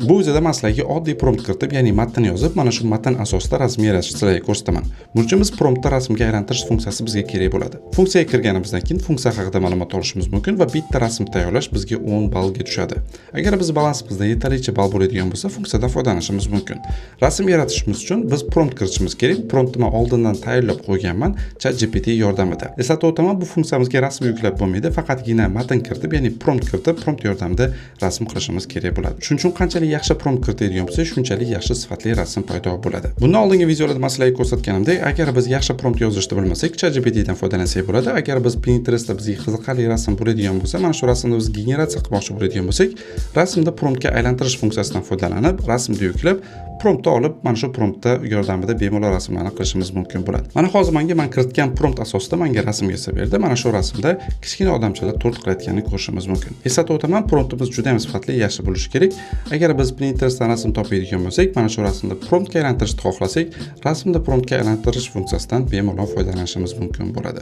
Bu videoda man sizlarga oddiy prompt kiritib, ya'ni matn yozib, mana shu matn asosida rasm yaratishni sizlarga ko'rsataman. Buning uchun biz promptda rasmga aylantirish funksiyasi bizga kerak bo'ladi. Funksiyaga kirganimizdan keyin funksiya haqida ma'lumot olishimiz mumkin va bitta rasm tayyorlash bizga 10 ballga tushadi. Agar biz balansimizda yetarlicha ball bo'ladigan bo'lsa, funksiyadan foydalanishimiz mumkin. Rasm yaratishimiz uchun biz prompt kiritishimiz kerak. Promptni man oldindan tayyorlab qo'yganman ChatGPT yordamida. Eslatib o'taman, bu funksiyamizga rasm yuklab bo'lmaydi, faqatgina matn kiritib, ya'ni prompt kiritib, prompt yordamida rasm qilishimiz kerak bo'ladi. Shuning uchun qanchalik yaxshi prompt kiritadigan bo'lsak, shunchalik yaxshi sifatli rasm paydo bo'ladi. Bundan oldingi videolarda man sizlarga ko'rsatganimdek, agar biz yaxshi prompt yozishni bilmasak, ChatGPTdan foydalansak bo'ladi. Agar biz Pinterestda bizga qiziqarli rasm bo'ladigan bo'lsa, mana shu rasmni biz generatsiya qilmoqchi bo'ladigan bo'lsak, rasmni promptga aylantirish funksiyasidan foydalanib, rasmni yuklab, promptni olib, mana shu promptda yordamida bemalol rasmlarni qilishimiz mumkin bo'ladi. Mana hozir menga man kiritgan prompt asosida menga rasm yasab berdi. Mana shu rasmda kichkina odamchalar tort qilayotganini ko'rishimiz mumkin. Eslatib o'taman, promptimiz juda ham sifatli, yaxshi bo'lishi kerak. Agar biz Pinterestdan rasm topadigan bo'lsak, mana shu rasmni promptga aylantirishni xohlasak, rasmni promptga aylantirish funksiyasidan bemalol foydalanishimiz mumkin bo'ladi.